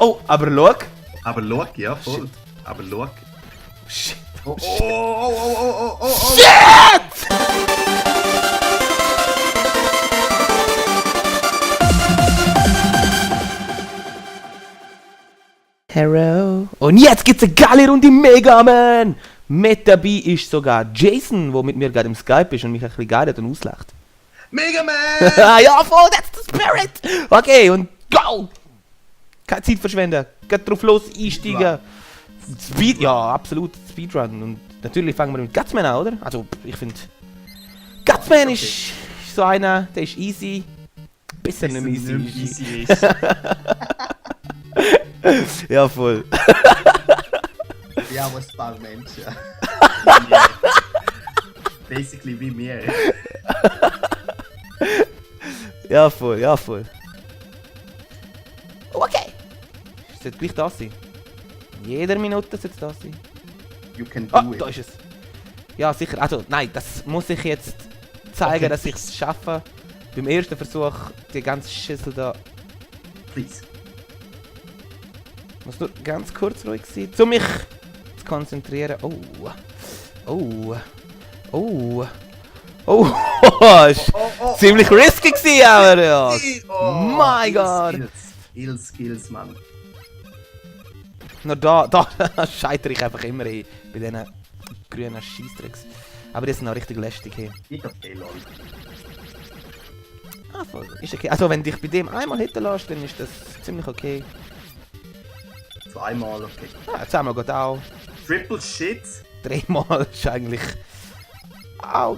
Oh, aber schau. Aber schau, ja, voll. Shit. Aber schau. Shit. Oh, oh, oh, oh, oh, oh, oh. Shit! Hello. Und jetzt gibt's eine geile Runde Mega Man! Mit dabei ist sogar Jason, der mit mir gerade im Skype ist und mich ein bisschen guidet und auslacht. Mega Man! Ja, voll, that's the spirit! Okay, und go! Keine Zeit verschwenden, geht drauf los, einsteigen. Speed, ja, absolut, Speedrun. Und natürlich fangen wir mit Gutsman an, oder? Also, ich finde... Gutsman Okay. ist so einer, der ist easy. Bisschen nicht mehr easy ist. Ja, voll. Ja, aber ein paar Menschen. Basically wie mir. Ja, voll, ja, voll. Oh, okay. Es sollte gleich da sein. In jeder Minute sollte es da sein. You can Ah, do da it. ist es. Ja, sicher. Also, nein, das muss ich jetzt zeigen, Okay. dass ich es schaffe. Beim ersten Versuch die ganze Schüssel da. Please. Muss nur ganz kurz ruhig sein, um mich zu konzentrieren. Oh. Oh. Oh. Oh. Ist Oh, ziemlich risky gewesen, aber ja. Oh, My God. Skills, Mann. Nur da scheitere ich einfach immer bei diesen grünen Scheissdrecks. Aber die sind noch richtig lästig hier. Ich hab lol. Ah, voll. Ist okay. Also wenn dich bei dem einmal hitten lässt, dann ist das ziemlich okay. Zweimal, okay. Ah, zweimal geht auch. Triple Shit. Dreimal ist eigentlich auch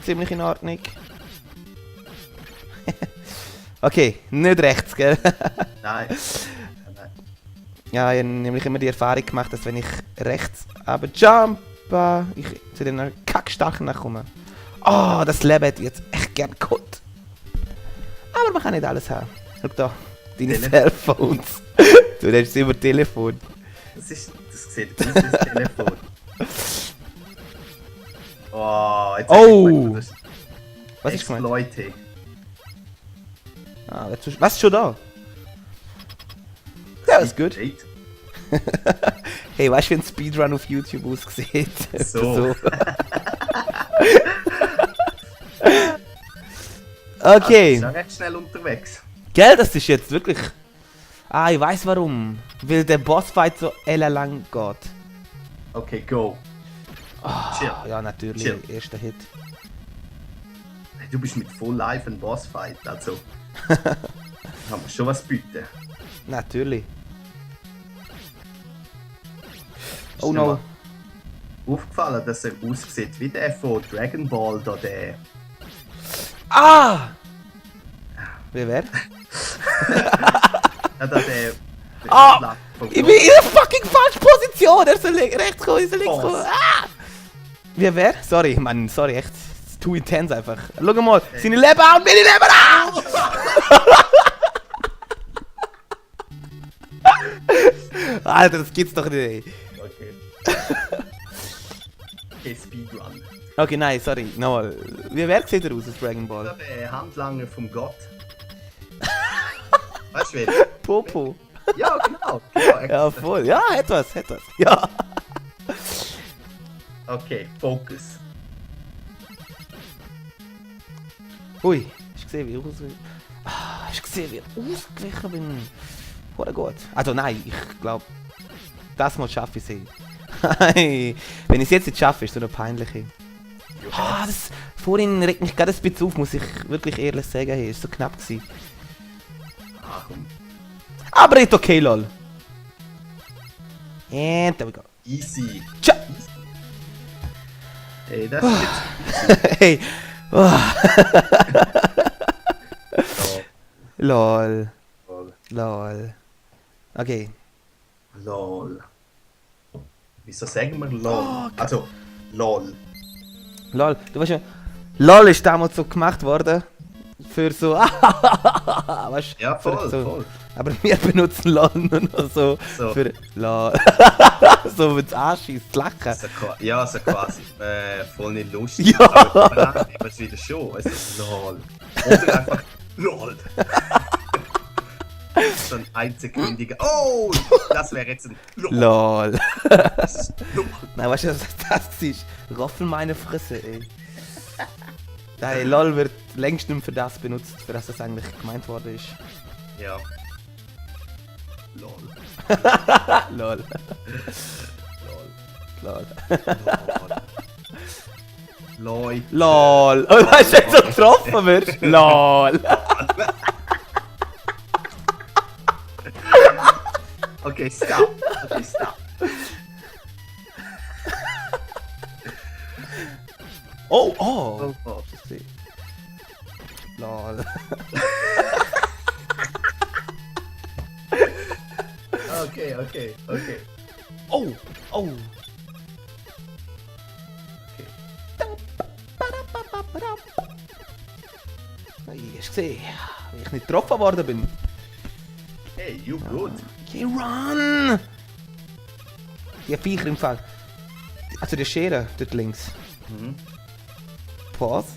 ziemlich in Ordnung. Okay, nicht rechts, gell? Nein. Ja, ich habe nämlich immer die Erfahrung gemacht, dass wenn ich rechts aber jumpe, ich zu den Kackstarken komme. Oh, das Leben hätte ich jetzt echt gern geholt. Aber man kann nicht alles haben. Schau da, deine Telefon. Cellphones. Du redest über Telefon. Das sieht aus wie das Telefon. Oh, jetzt Oh. hab ich gemerkt, das ist Was ist gemeint? Exploiting. Ah, was ist schon da? Ja, ist gut. Great. Hey, weißt du, wie ein Speedrun auf YouTube aussieht? So. Okay. Ist ja recht schnell unterwegs. Gell, das ist jetzt wirklich... Ah, ich weiß warum. Weil der Bossfight so lang geht. Okay, go. Chill. Ja, natürlich. Chill. Erster Hit. Du bist mit Full Life ein Bossfight, also. Haben wir schon was bieten. Natürlich. Ist Oh dir no. mal aufgefallen, dass er aussieht wie der von Dragon Ball, da der. Ah! Wer wer? Ja, da der. Ah! Ich bin in der fucking falschen Position! Er soll rechts kommen, ich soll links kommen. Boss. Ah! Wer? Sorry, Mann, sorry, echt. Es ist too intense einfach. Schau mal, seine Leben an, meine Leben an! Alter, das gibt's doch nicht. Okay. Okay, Speedrun. Okay, nein, sorry, nochmal. Wer sieht er aus als Dragon Da Ball? der Handlanger vom Gott. Weißt du wen? Popo. Ja, genau. Ja, Ja, voll. Ja, etwas. Ja. Okay, Focus. Ui, hast du gesehen, wie hast du gesehen, wie ich ausgewichen bin? Oder gut. Also nein, ich glaube, das mal schaffe ich sie. Wenn ich es jetzt nicht schaffe, ist es nur peinlich. Ah, das vorhin regt mich gerade ein bisschen auf, muss ich wirklich ehrlich sagen. Hey, ist so knapp gewesen. Ah, komm. Aber ist okay, lol. And there we go. Easy. Tja. Hey, das ist jetzt. Hey. Oh. Lol. Lol. Lol. Okay. Lol. Wieso sagen wir LOL? Oh, Also, LOL. Lol. Du weißt ja, LOL ist damals so gemacht worden. Für so. Weißt, Ja, für voll, so. voll. Aber wir benutzen LOL nur noch so. So. Für LOL. So mit Anschießen, Lachen. So, ja, so quasi. Voll nicht lustig. Ja. Aber es wieder schon. Es ist LOL. Oder einfach LOL. So ein einsekündiger. Oh! Das wäre jetzt ein. LOL. Das ist LOL. Nein, weißt du, was das ist? Raffel meine Fresse, ey. Nein, LOL wird längst nicht mehr für das benutzt, für das eigentlich gemeint worden ist. Ja. LOL. LOL. LOL. LOL. LOL. LOL. Und weißt du, wenn du so getroffen wirst? LOL. Okay, stop. Okay, stop. Oh, oh. Oh. LOL. Okay. Oh, oh. Okay. Hast du gesehen, wie ich nicht getroffen worden bin? Hey, you good. Okay, run! Die Viecher im Fall. Also die Schere dort links. Mhm. Pause.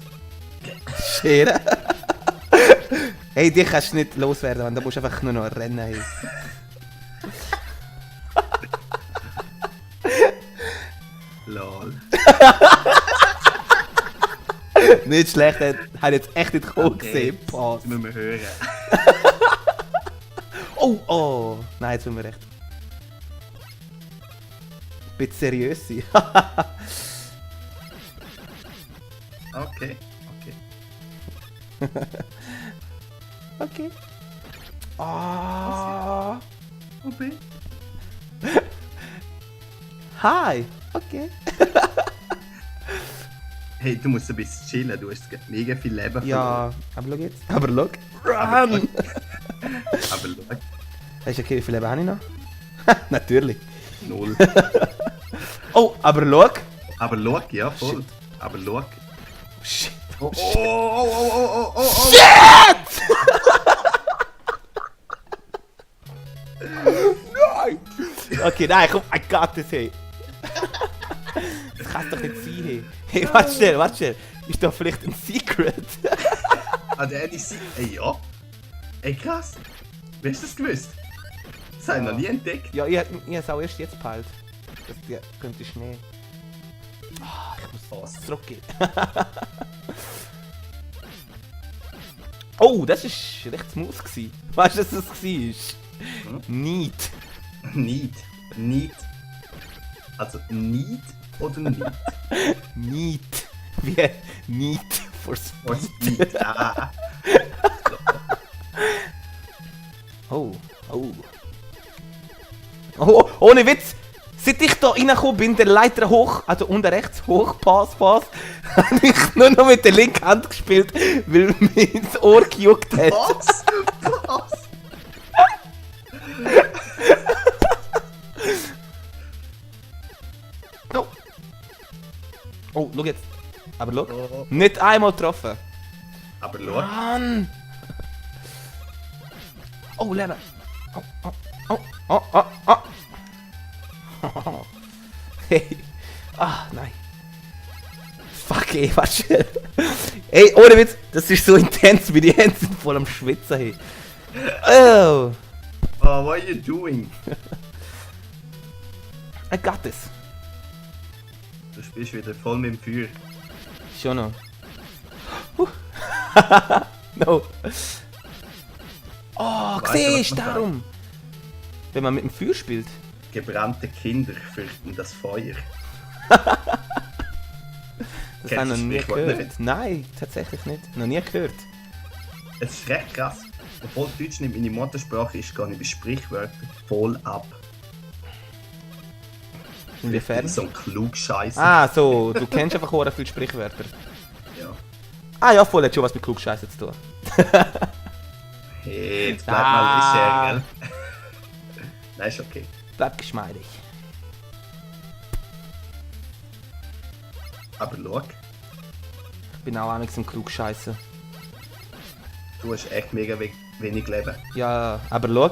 Schere. Hey, die kannst du nicht loswerden, Mann. Da musst du einfach nur noch rennen. Hey. LOL. Nicht schlecht, er hat jetzt echt nicht cool Okay, gesehen. das Pause. müssen wir hören. Oh, oh. Nein, jetzt sind wir recht. Bisschen seriös sein. Okay. Okay. Ah. Okay. Hi. Okay. Hey, du musst ein bisschen chillen, du hast mega viel Leben Ja, aber schau jetzt. Aber schau. Aber Run! schau. Weißt du, okay, wie viel Leben habe ich noch? Natürlich. 0. Oh, aber schau. Aber schau, ja, voll. Shit. Aber schau. Shit. Oh. Shit! Nein! Okay, nein, komm, I got this, hey. Das kann doch nicht sein, hey. Hey, warte schnell. Ist da vielleicht ein Secret? Ah, der hätte ich sie. Ey, ja. Ey, krass. Wie hast du das gewusst? Das habe ich noch nie entdeckt. Ja, ich habe es auch erst jetzt gepeilt. Das könnte Schnee. Ah, ich muss zurückgehen. Oh, das war recht smooth gewesen. Weißt du, was das war? Neat. Need. Also, need oder nicht? Neat. Wie Neat for Or Speed. need. Ah. Oh. Oh, ohne Witz! Seit ich da reingekommen bin, der Leiter hoch, also unten rechts hoch, Pass, habe ich nur noch mit der linken Hand gespielt, weil mir ins Ohr gejuckt hat. Was? Oh. Oh, schau jetzt. Aber schau. Oh. Nicht einmal getroffen. Aber schau. Mann! Oh, Leben. Oh. Hey. Ah, nein. Fuck, ey, was schnell. Ey, ohne Witz, das ist so intens, wie die Hände sind voll am Schwitzen, hey. Oh. Oh, what are you doing? I got this. Du spielst wieder voll mit dem Feuer. Schon noch. No. Oh, Weißt du, siehst was du, man darum. Wenn man mit dem Feuer spielt. Gebrannte Kinder fürchten das Feuer. Das Kennst habe ich du noch nie das Sprichwort gehört. nicht? Nein, tatsächlich nicht. Noch nie gehört. Es ist recht krass. Obwohl Deutsch nicht meine Muttersprache ist, gehe ich bei Sprichwörtern voll ab. Inwiefern? Ich bin so ein Klugscheisser. Ah, so, du kennst einfach auch viele Sprichwörter. Ja. Ah ja, voll, hat schon was mit Klugscheiße zu tun. Hey, jetzt bleib mal leger, gell? Nein, ist okay. Bleib geschmeidig. Aber schau, Ich bin auch einmal im Klugscheiße. du hast echt mega wenig Leben. Ja, aber schau.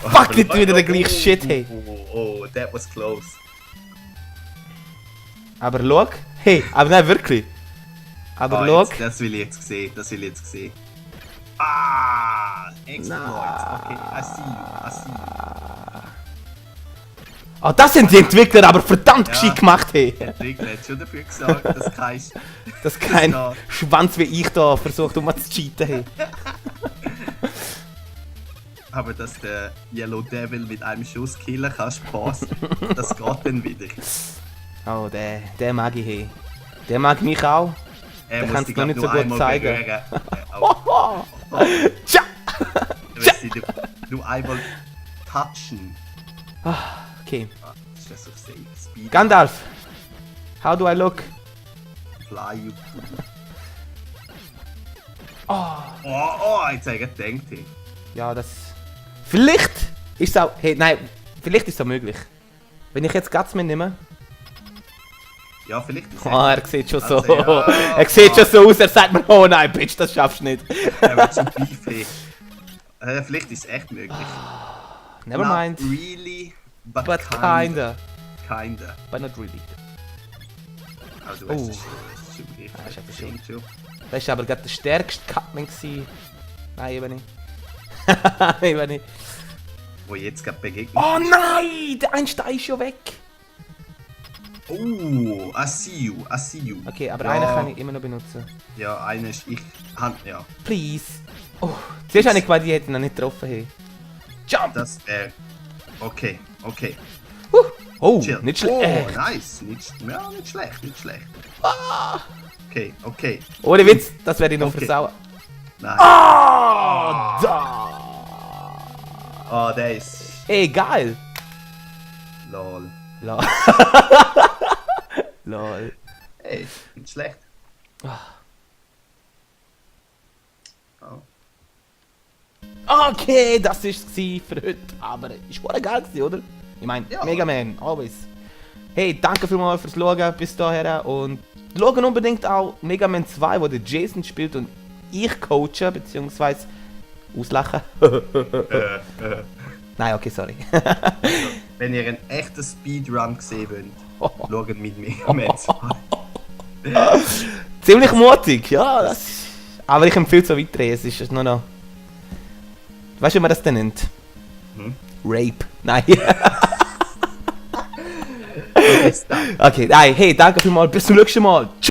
Fuck, nicht wieder der gleiche Shit, hey. Oh, that was close. Aber schau. Hey, aber nein, wirklich. Aber schau. Das will ich jetzt sehen, Ah, Exploits. Okay, I see you. Ah, das sind die Entwickler aber verdammt geschickt gemacht, hey. Der Entwickler hat schon dafür gesorgt, Dass kein da- Schwanz wie ich da versucht, um zu cheaten, hey. aber dass der Yellow Devil mit einem Schuss killen kann, Spaß. Das geht dann wieder. Oh, der mag ich, hey. Der mag mich auch. Er kannst dich, du noch nicht glaub, so gut einmal zeigen. berühren. Tja! Du einmal touchen. Okay. Ah, ist das auf Safe Speed? Gandalf! How do I look? Fly you. Oh, Jetzt habe ich gedacht. Hey. ja, das... Vielleicht ist es auch... Hey, nein, vielleicht ist es auch möglich. Wenn ich jetzt Guts mitnehme... Ja, vielleicht ist Oh, er sieht schon so... Also, ja. er sieht schon so aus, er sagt mir, oh nein, Bitch, das schaffst du nicht. Er wird schon Beef. Hey. Vielleicht ist es echt möglich. Never Not mind. really, but But kinda. But not really. Also, Oh. das ist schon richtig. Ah, ist aber schön. Stimmt schon. Das war aber gerade der stärkste Cutman gewesen. Nein, eben nicht. eben nicht. Wo jetzt gerade begegnet. Oh nein! Der ein Stein ist schon weg! Oh, I see you. Okay, aber Ja. einen kann ich immer noch benutzen. Ja, einer ist ich. Ja, Please! Oh, zuerst habe ich gemeint, die hätten ihn noch nicht getroffen. Hey. Jump! das wäre. Okay. Oh, Chill. nicht Oh, schlecht! nice. Nicht schlecht. Okay. Ohne Witz, das werde ich noch Okay. versauen. Nein. Oh, da! Oh, der ist. Hey, geil! Lol. Lol. Lol. Ey, nicht schlecht. Ah. Oh. Okay, das war es für heute. Aber es war geil, oder? Ich meine, Ja. Mega Man, always. Hey, danke vielmals fürs Schauen bis dahin. Und schauen unbedingt auch Mega Man 2, wo der Jason spielt und ich coache, beziehungsweise auslachen. Nein, okay, sorry. Wenn ihr einen echten Speedrun gesehen wollt, schaut mit Mega Man 2. Ziemlich mutig, ja. Das, aber ich empfehle es so weiter. Es ist nur noch... Weißt du, wie man das denn nennt? Hm? Rape. Nein. Bis dann. Okay, nein, hey, danke vielmals. Bis zum nächsten Mal. Tschüss.